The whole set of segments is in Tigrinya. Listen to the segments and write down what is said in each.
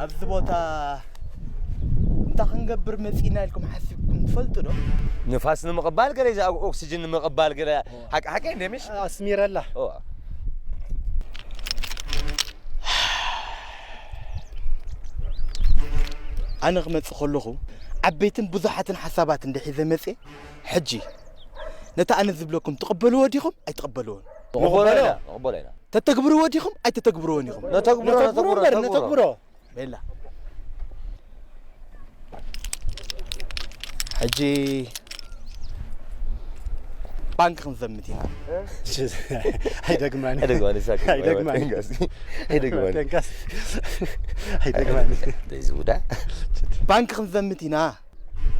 ኣብዚ ቦታ እንታይ ክንገብር መጺና ኢልኩም ሓሲብኩም ትፈልጡ ዶ? ንፋስ ንምቕባል ገለ፣ እዚ ኦክሲጅን ንምቕባል ገለ። ሓቂ ሓቂ እንደ ምሽ? ኣስሚረላ። እዋ። ኣነ ክመጽእ ከለኹ ዓበይትን ብዙሓትን ሓሳባት እንደ ሒዘ መጽየ፣ ሕጂ ነቲ ኣነ ዝብለኩም ትቕበልዎ ዲኹም ኣይትቕበልዎን? ንቕበሎ ኢና፣ ንቕበሎ ኢና። ተተግብርዎ ዲኹም ኣይተተግብርዎን ኢኹም? ነተግብሮ፣ ነተግብሮ ነተግብሮ፣ እምበር፣ ነተግብሮ። ነተግብሮ። ቤላ። ሕጂ ባንክ ክንዘምት ኢና። ኣይደግማኒ። ኣይደግማኒ፣ ሳክ። ኣይደግማኒ። ኣይደግማኒ። ኣይደግማኒ። ደይ ዝውዳ። ባንክ ክንዘምት ኢና።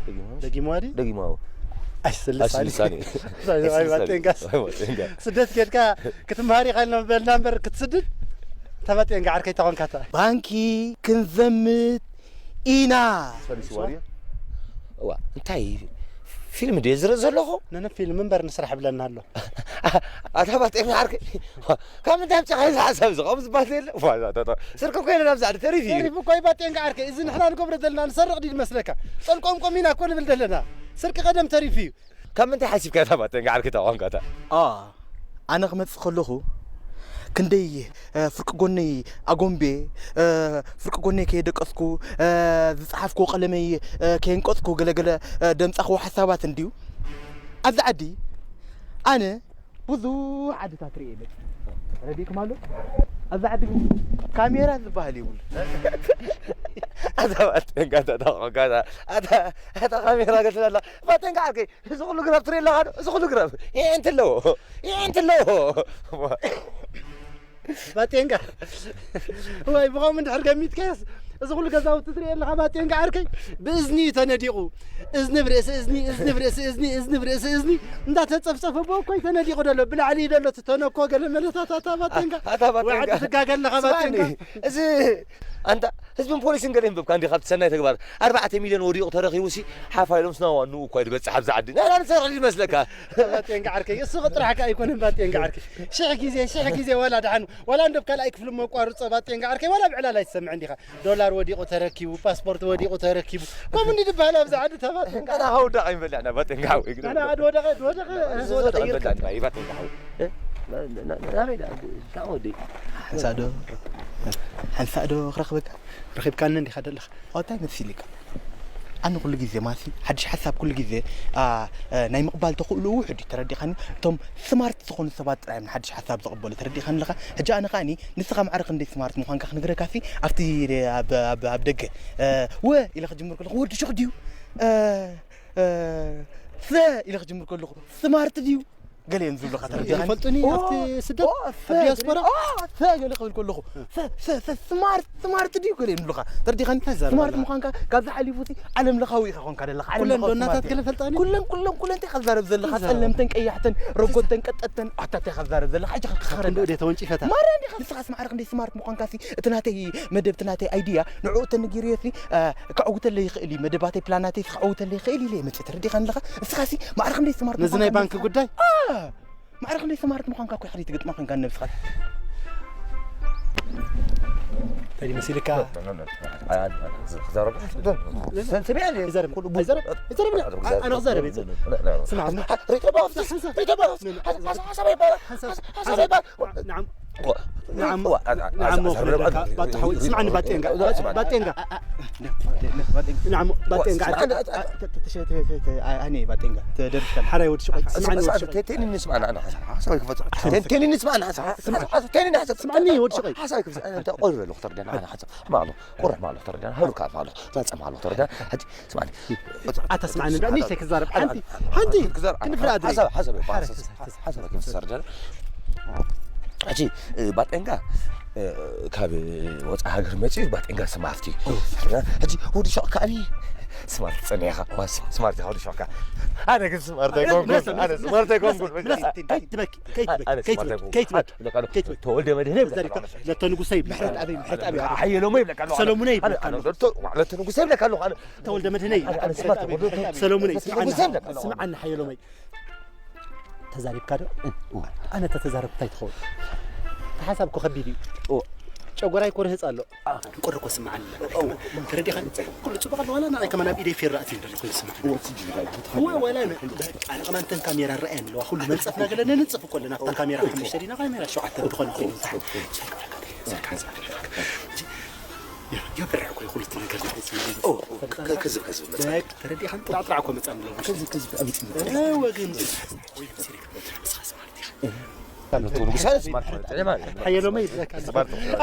ደጊማዊ? ደጊማዊ ድዩ? ደጊማዊ። ኣይስልሳኒ። ኣይስልሳኒ። ኣይስልሳኒ። ኣይባጤንጋስ። ኣይባጤንጋ። ስደት ጌድካ ክትምሃር ኢኻ ኢልና በልና እምበር ክትስድድ ተባጤንጋ ዓርከይ ተኾንካታ። ባንኪ ክንዘምት ኢና። ሰሊስ ዋርየ? እዋ፣ እንታይ ፊልም ድየ ዝርኢ ዘለኹ? ነነ ፊልም እምበር ንስራሕ ይብለና ኣሎ። ኣታ ባጤንጋ ዓርከይ፣ ካብ ምንታይ ኣምጺእካ እዚ ሓሳብ እዚ? ከምኡ ዝበሃል የለ። ዋ፣ እዛ፣ እታ፣ እታ፣ ስርቂ እኮ የለን ኣብዚ ዓዲ፣ ተሪፉ እዩ። ተሪፉ እኮ እዩ ባጤንጋ ዓርከይ። እዚ ንሕና ንገብሮ ዘለና ንሰርቕ ድዩ ዝመስለካ? ጠልቆምቆም ኢና እኮ ንብል ዘለና። ስርቂ ቀደም ተሪፉ እዩ። ካብ ምንታይ ሓሲብካ እታ ባጤንጋ ዓርከይ እታ ቋንቋ እታ? ኣ፣ ኣነ ክመጽእ ከለኹ ክንደይ፣ እ፣ ፍርቂ ጎነይ ኣጎምቤ፣ እ፣ ፍርቂ ጎነይ ከየደቀስኩ፣ እ፣ ዝጸሓፍኩዎ ቀለመይ፣ እ፣ ከየንቀጽኩ ገለገለ፣ እ፣ ደምጻኽዎ ሓሳባት እንድዩ። ኣብዚ ዓዲ ኣነ ብዙሕ ዓድታት ርእየ መጽእ። ተረዲእኩም ኣሎ? ኣብዚ ዓዲ ግን ካሜራ ዝበሃል የብሉ። ኣታ ባጤንጋ፣ ኣታ፣ ኣታ፣ ኣታ፣ ኣታ ካሜራ ገትላ ኣላ። ባጤንጋ ዓርከይ፣ እዚ ኩሉ ግራብ ትርኢ ኣለኻ ዶ? እዚ ኩሉ ግራብ። የዕንቲ ኣለዎ። የዕንቲ ኣለዎ። ባጤንጋ። ወይ ብኸምኡ እንድሕር ገሚትካዮስ፣ እዚ ኩሉ ገዛውቲ ትርኢ ኣለኻ ባጤንጋ ዓርከይ፣ ብእዝኒ እዩ ተነዲቑ። እዝኒ ብርእሲ እዝኒ፣ እዝኒ ብርእሲ እዝኒ፣ እዝኒ ብርእሲ እዝኒ፣ እንዳተጸፍጸፈ ብኡ እኮ እዩ ተነዲቑ ዘሎ። ብላዕሊ እዩ ዘሎ እቲ ተነኮ ገለ መለታታታ ባጤንጋ። ኣታ ባጤንጋ። ወይ ዓዲ ትጋገ ኣለኻ ስማዕኒ፣ ባጤንጋ። እዚ ኣንታ ህዝብን ፖሊስን ገለ ይንብብካ እንዲ ካብቲ ሰናይ ተግባር። ኣርባዕተ ሚልዮን ወዲቑ ተረኺቡ ሲ ሓፋ ኢሎም ስናዋ ንኡ እኳ ድበጽሕ ኣብዚ ዓዲ። ናይና ንሰርሕ ድመስለካ? ባጤንጋ ዓርከይ፣ እሱ ጥራሕ ከኣ ኣይኮነን ባጤንጋ ዓርከይ። ሽሕ ግዜ፣ ሽሕ ግዜ ዋላ ደሓን፣ ዋላ እንዶ ካልኣይ ክፍሊ መቋርጾ ባጤንጋ ዓርከይ፣ ዋላ ብዕላል ኣይትሰምዕን ዲኻ? ዶላር ወዲቑ ተረኪቡ፣ ፓስፖርት ወዲቑ ተረኪቡ። ከምኡ እንዲ ድበሃል ኣብዚ ዓዲ ተባጤንጋ። ኣታ ካብ ወዳቕ ኣይንበልዕና ባጤንጋ ሓወይ። ኣነ ዓዲ ወደቐ፣ ወደቐ፣ እዚ ወደቐ ወደቐ ይርከብ። ኣይንበልዕና፣ ባጤንጋ ሓወይ። እ? ና-፣ ና-፣ ና-፣ ናበይ ደኣ? እንታይ ወዲ? ሓንሳእ ዶ፣ ሓንሳእ ዶ ክረኽበካ? ረኺብካኒ እንዲኻ ደለኻ። ኦ፣ እንታይ መሲልካ? ኣነ ኩሉ ግዜ ማሲ ሓድሽ ሓሳብ ኩሉ ግዜ፣ ኣ፣ እ፣ ናይ ምቕባል ተኽእሎ ውሑድ እዩ፣ ተረዲኻኒ? እቶም ስማርት ዝኾኑ ሰባት ጥራይ እዮም ንሓድሽ ሓሳብ ዝቕበሉ፣ ተረዲኻኒ ኣለኻ? ሕጂ ኣነ ከኣኒ ንስኻ ማዕረ ክንደይ ስማርት ምዃንካ ክነግረካሲ ኣብቲ፣ ኣብ፣ ኣብ፣ ኣብ ደገ፣ እ፣ ወ ኢለ ክጅምር ከለኹ ወዲ ሹቕ ድዩ? እ፣ እ፣ ሰ ኢለ ክጅምር ከለኹ ስማርት ድዩ? ገለ እዮም ዝብሉኻ፣ ተረዲኻኒ? ይፈልጡኒ ኦ፣ ኣብቲ ስደት፣ ኦ፣ ኣብ ሰ፣ ዲያስፖራ? ኦ፣ ሰ ገለ ክብል ከለኹ፣ ሰ፣ ሰ፣ ሰ፣ ስማርት፣ ስማርት ድዩ ገለ እዮም ዝብሉኻ፣ ተረዲኻኒ? እንታይ ዘረባ ስማርት ኣለኻ? ምዃንካ ካብዚ ሓሊፉ ሲ ዓለም ለኻዊ ኢኻ ኾንካ ዘለኻ፣ ዓለም ኩለን ለኻዊ ዶ እናታት ስማርት። ገለ ፈልጣኒ? ኩለን፣ ኩለን፣ ኩለን እንታይ ከዛረብ ዘለኻ? እንታይ ዘረባ? ጸለምተን ቀያሕተን፣ ረጎድተን ቀጠጥተን፣ ኣታ እንታይ ከዛረብ ዘለኻ? ሕጂ ክትኸረዳ። ክንዱ እደ ተወንጪፈታ። ማርያ እንዲኻ ንስኻስ ማዕረ ክንደይ ስማርት ምዃንካ ሲ እቲ ናተይ መደብ፣ እቲ ናተይ ኣይድያ ንዕኡ ተነጊርዮ ሲ፣ እ፣ ከዕውተለይ ይኽእል እዩ፣ መደባተይ ፕላናተይ ክዕውተለይ ይኽእል ኢለ እየ መጽእ፣ ተረዲኻኒ ኣለኻ? እስኻሲ ማዕረ ክንደይ ስማርት ነዚ ናይ ምዃንካ ባንክ ጉዳይ? ኣ! ማዕረ ክንደይ ስማርት ምዃንካ እኮ ሕሪት ግጥማ ኮንካ ነብስኻ። እንታይ መሲልካ? ክዛረብ። ሰምዐ። ይዛረብ። ይዛረብ። ይዛረብ። ኣነ ክዛረብ። ስማዕ፣ ስማዕ። ሪቶ ባውስ፣ ሪቶ ባውስ። ሓሳብ፣ ሓሳብ ይባላል። ሓሳብ፣ ሓሳብ ይባላል። ንዓም። ንዓም፣ ዋ፣ ኣ-፣ ኣ-፣ ንዓም ኣዛ-፣ እኮ ኣዛ-፣ ይብለካ፣ ኣዛ-፣ ባታ ሓወይ፣ ስምዓኒ ባጤንጋ፣ ስምዓኒ። ባጤንጋ። ንዓም፣ ባጤንጋ፣ ስምዓኒ፣ ዓርከይ። ተ-፣ ተ-፣ ተ-፣ ተ-፣ ተ-፣ ኣነ ባጤንጋ፣ ተደርፍካ። ሓራይ ወዲ ሹቕ፣ ስምዓኒ ወዲ ሹቕ። ተ-፣ ቴኒ ንስማዕና፣ ኣና ሓሳብ፣ ሓሳብ ይክፈት። ቴ-፣ ቴኒ ንስማዕና፣ ሓሳብ፣ ሓሳብ፣ ቴኒ ንሓሳብ። ስምዓኒ ወዲ ሹቕ። ሓሳብ ይክፈት። ኣነ ተቆልበ ኣለኹ፣ ተርደና፣ ኣና ሓሳብ። ስማዕኑ፣ ቁርሕ ማለኹ፣ ተርደና፣ ህሩካ ማለኹ፣ ተጸም ኣለኹ፣ ተረዳ። ሕጂ ስምዓኒ። ኣታ ስምዓኒ፣ እንዳ ንእሽተይ ክዛረብ። ሓንቲ፣ ሓንቲ፣ ክዛረብ። ክንፍራ ኣድሪ። ሓሳብ፣ ሓሳብ፣ ሓሳብ፣ ሓሳብ፣ ሓሳብ፣ ሓሳብ፣ ሓሳብ፣ ሕጂ፣ እ፣ ባጤንጋ፣ እ፣ ካብ ወጻኢ ሃገር መጺኡ ባጤንጋ ስማርት እዩ። ሕጂ ወዲ ሾቕ ከኣኒ ስማርት ጸኒሕካ። ዋ፣ ስ-፣ ስማርት ኢኻ ወዲ ሾቕ ከኣ። ኣነ ግን ስማርት ኣይኮንኩን። ኣነ ስማርት ኣይኮንኩን። ከይትበኪ፣ ከይትበኪ፣ ኣነ ስማርት ከይትበኪ፣ ኣይኮንኩን። ከይትበኪ፣ ኣነ ከይትበኪ። ተወልደ መድህነ ይብለካ ኣለኹ። ለተ ንጉሰ ይብለካ። ምሕረት ኣበይ፣ ምሕረት ኣበይ። ሓየሎሞ ይብለካ ኣለኹ። ሰሎሙነ ይብለካ ኣለኹ። ለተ-፣ ለተ ንጉሰ ይብለካ ኣለኹ። ኣነ ተወልደ መድህነ ይብለካ። ኣነ ስማርት ኣይኮንኩን። ሰሎሙነ፣ ስምዓና፣ ስምዓና ሓየሎመይ። ተዛሪብካ ዶ? እወ። ኣነ ተተዛረብኩ እንታይ ትኸውን? እቲ ሓሳብ እኮ ከቢድ እዩ። እወ። ጨጎራይ ኮርህጽ ኣሎ። ቁሪ እኮ ስምዓኒ ኣለና። ተረዲኻ? ኩሉ ጽቡቕ ኣሎ፣ ዋላ ንዓይ ከማን ኣብ ኢደይ ፌሮ ኣትዩ እንደሎ ኮይኑ ስምዓኒ። እወ፣ ስጅ ኢላ እዩ። እወ፣ ዋላ ን-፣ በቃ፣ ኣነ ከማን ተን ካሜራ ረኣየን ኣለዋ። ኩሉ መንጸፍና ገለ ነንጽፍ እኮ ኣለና። ኣብታ ካሜራ ሓሙሽተ ዲና፣ ካሜራ ሸውዓተ ትኾን ኮይኑ። ዮ፣ ዮ፣ ብርዕ እኮ እዩ ኩሉ እቲ ነገር ተፈጺሙ። ኦ፣ ከ-፣ ከ-፣ ከዝብ፣ ከዝብ መጽእ። በቃ፣ ተረዲኻ? ጥራጥራ እኮ መጻ ኣለዎ። ከዝብ፣ ከዝብ፣ ኣብ ጽምብል። እወ፣ ግን ወይ ሲሪክ። እስኻ ስማርት ኢኻ። ሓየሎመ ይብለካ።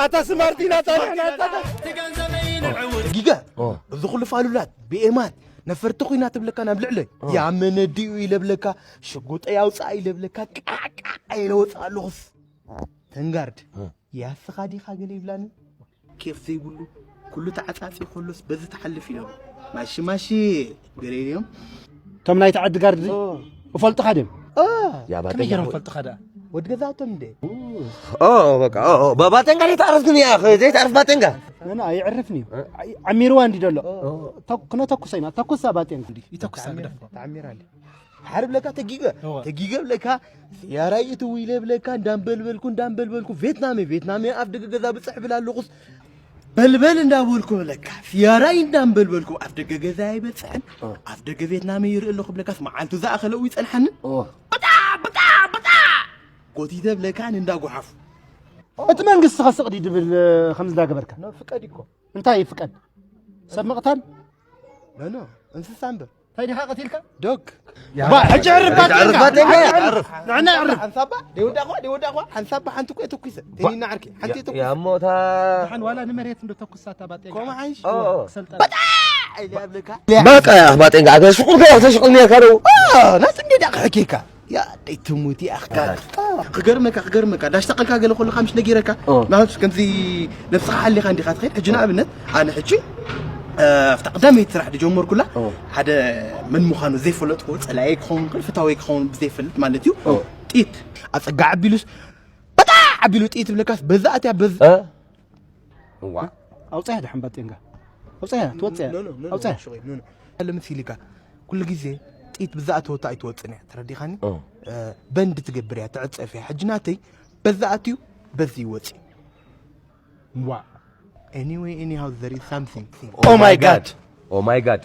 ኣታ ስማርት ኢና ጻኒሕና፣ ኣታ። ጊጋ፣ ኦ። እዚ ኩሉ ፋሉላት፣ ቢኤማት፣ ነፈርቲ ኩና ትብለካ ናብ ልዕለይ። ኦ። ያመነ ድዩ ኢለ ብለካ፣ ሽጉጠይ ኣውጽኣ ኢለ ብለካ፣ ቃዕ ቃዕ ኢለ ወጽእ ኣለኹስ። ተንጋርድ፣ እ። ያስኻ ዲኻ ገለ ይብላኒ? ኬፍ ዘይብሉ፣ ኩሉ ተዓጻጺ ከሎስ በዚ ትሓልፍ ኢሎም። ማሺ ማሺ ገለ ኢሎም። እቶም ናይቲ ዓዲ ጋርድ ኦ። እፈልጥኻ ድዮም? ኦ። ያ ከመይ ባጤንጋ ገይሮም ሆ- ፈልጥኻ ደኣ? ወዲ ገዛቶም እንደ። ኦ፣ በቃ፣ ኦ፣ ኦ፣ ባ-፣ ባጤንጋ ዘይትዓርፍ ግን እያ፣ ዘይትዓርፍ ባጤንጋ። ኣነ ኣይዕርፍን እዩ። እ? ኣይ-፣ ዓሚርዋ እንዲ ደሎ። ኦ። ተኩ-፣ ክነተኩሰ ኢና፣ ተኩሳ ባጤንጋ። ይተኩሳ ግደፎ። ተዓሚራ ኣለ። ሓርብ ለካ ተጊገ፣ እወ። ተጊገ ብለካ፣ ስያራይ እትው ኢለ ብለካ፣ እንዳንበልበልኩ፣ እንዳንበልበልኩ፣ ቬትናመ፣ ቬትናመ፣ ኣፍ ደገ ገዛ ብጽሕ ብል ኣለኹስ፣ በልበል እንዳበልኩ ብለካ፣ ስያራይ እንዳንበልበልኩ፣ ኣፍ ደገ ገዛ ኣይበጽሕን፣ እወ። ኣፍ ደገ ቬትናመ ይርኢ ኣለኹ ብለካስ፣ መዓልቱ ዝኣኸለ እው ይጸንሓኒ። እወ። ብጣ፣ ብጣ፣ ብጣ! ጎቲተ ብለካ፣ ንእንዳ ጓሓፉ። እቲ መንግስቲ ኸስቕ ድዩ ድብል፣ ከምዚ እንዳገበርካ? ኖ፣ ፍቀድ እኮ። እንታይ ይፍቀድ? ሰብ ምቕታል? ኖ፣ ኖ፣ እንስሳ እምበር። እንታይ ዲኻ ቀቲልካ? ዶግ። ባ፣ ሕጂ ዕርፍ ባጤንጋ። ዕርፍ ባጤንጋ። ዕርፍ። ንዕና ዕርፍ። ሓንሳባ፣ ደይወዳእኳ፣ ደይወዳእኳ፣ ሓንሳባ ሓንቲ እኮ የተኩሰ። ባ-፣ ተኒና ዓርኪ፣ ሓንቲ ያ-፣ የተኩሰ። ያሞታ። ደሓን ዋላ ንመሬት እንዶ ተኩሳታ ባጤንጋ። ኮማ ሓንሽ? ኦ፣ ኦ። ክሰልጠና። በጣ! ኢለ ኣብለካ። በቃ፣ ያ ባጤንጋ፣ ኣገ ሽቁል ገ-፣ ተሽቁል ነርካ ዶ? ኦ፣ ናት እንዴ ዳ ክሕኪካ? ያ፣ ደይ ትሙት ያኽካ። ኣሃ። ክገርመካ፣ ክገርመካ። ዳሽ ተቐልካ ገለ ከለኻ ምሽ ነጊረካ። ኦ። ማለት ከምዚ ነብስኻ ሓሊኻ እንዲኻ ትኸይድ። ሕጂ ንኣብነት፣ ኣነ ሕጂ፣ እ፣ ኣብታ ቀዳመይቲ ስራሕ ዝጀመርኩላ፣ ኦ። ሓደ መን ምዃኑ ዘይፈለጥኩ፣ ጸላኢ ክኸውን ይኽእል፣ ፍታወይ ክኸውን ብዘይፈልጥ ማለት እዩ። ኦ። ጥይት ኣጸጋ ዓቢሉስ፣ በጣ ዓቢሉ ጥይት ብለካስ፣ በዛ ኣትያ በዝ-፣ እ? እዋ። ኣውጽያ ደሓን ባጤንጋ። ኣውጽያ፣ ትወጽያ። ኖ፣ ኖ፣ ኖ፣ ኖ፣ ኣውጽያ። ሽቆይ፣ ኖ፣ ኖ። ለምስ ኢልካ፣ ኩሉ ግዜ ጥይት ብዛ ኣተወታ ኣይትወጽን እያ፣ ተረዲኻኒ? ኦ። እ፣ በንድ ትገብር እያ፣ ትዕጸፍ እያ። ሕጂ ናተይ በዛ ኣትዩ፣ በዚ ይወጽእ። ዋ። Anyway, anyhow, there is something. Oh my God. Oh my God.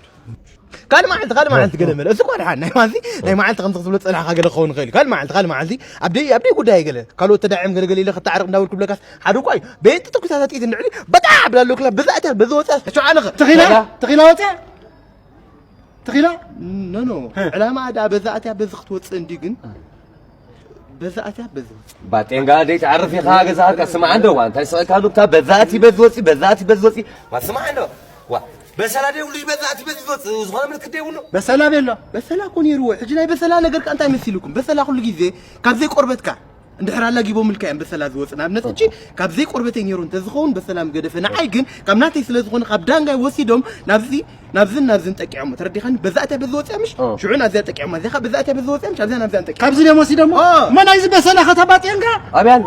ካልእ መዓልቲ፣ ካልእ መዓልቲ ገለ መለ። እዚ እኮ ደሓን፣ ናይ ማዚ፣ ናይ መዓልቲ ከምዚ ክትብሎ ጸኒሕካ ገለ ክኸውን ይኽእል እዩ። ካልእ መዓልቲ፣ ካልእ መዓልቲ፣ ኣብ ደይ፣ ኣብ ደይ ጉዳይ ገለ፣ ካልኦት ተዳዒም ገለ ገለ ኢለ ክተዓርቕ እንዳበልኩ ብለካስ፣ ሓደ እኳ እዩ። በየንቲ ተኩሳታ ጥይት እንድዕሊ፣ በጣዕ ብላ ኣለኩላ፣ በዛ እትያ፣ በዚ ወፅያ፣ ሕሾ ዓለኸ። ተኺላ? ተኺላ ወፅያ? ተኺላ? ኖ፣ ኖ። ሀ። ዕላማ ደኣ በዛ እትያ፣ በዚ ክትወፅእ እንዲ ግን፣ በዛ እትያ፣ በዚ ወፅያ። ባጤንጋ ደይ ትዓርፍ ኢኻ ገዛኻ፣ ስማዕ እንዶ፣ ዋ፣ እንታይ ስቕ ኢልካ ኑብታ፣ በዛ እቲ፣ በዚ ወፂ፣ በዛ እቲ፣ በዚ ወፂ። ዋ፣ ስማዕ እንዶ፣ ዋ፣ በሰላ ደይ ብሉ፣ በዛ እቲ፣ በዚ ወፂ፣ ዝኾነ ምልክት ደይ ብሉ። በሰላ ቤሎ። በሰላ እኮ ነይርዎ። ሕጂ ናይ በሰላ ነገር ከ እንታይ መሲልኩም? በሰላ ኩሉ ግዜ ካብ ዘይቆርበትካ እንድሕር ኣላጊቦምልካ እዮም በሰላ ዝወፅእ። ንኣብነት፣ ሕጂ ካብ ዘይቆርበተይ ነይሩ እንተዝኸውን በሰላ ምገደፈ። ንዓይ ግን ካብ ናተይ ስለ ዝኾነ ካብ ዳንጋይ ወሲዶም ናብዚ፣ ናብዝን ናብዝን ጠቂዖሞ። ተረዲኻኒ? በዛ እትያ በዚ ወፅያ ምሽ? ኦ። ሽዑ ናብዚኣ ጠቂዖማ። እዚኣ ኸ በዛ እትያ በዚ ወፅያ ምሽ? ኣብዚኣ ናብዚኣን ጠቂዖማ። ካብዚ ድዮም ወሲዶሞ? ኦ። መን ኣይዚ በሰላ ኸታ ባጤንጋ? ኣበይ ኣሎ?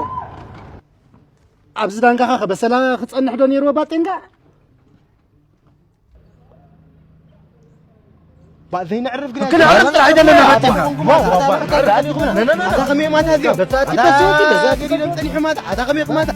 ኣብዚ ዳንጋኻ ኸ በሰላ ክጸንሕ ዶ ነይርዎ ባጤንጋ? ባ-፣ ዘይነዕርፍ ግን ክና-፣ ኣይኮነን። ኣታ ኣይደለም፣ ኣታ ኣታ ኣይደለም። ኣታ ዋ፣ ዋ፣ ዋ፣ ኣታ ዋ፣ ኣታ ዋ፣ ኣታ ዋ፣ ከመይ ማታ እዚኦም? በታ ኣታ ኣታ በታ በታ በታ ጸኒሑ ማታ፣ ኣታ ከመይ ማታ?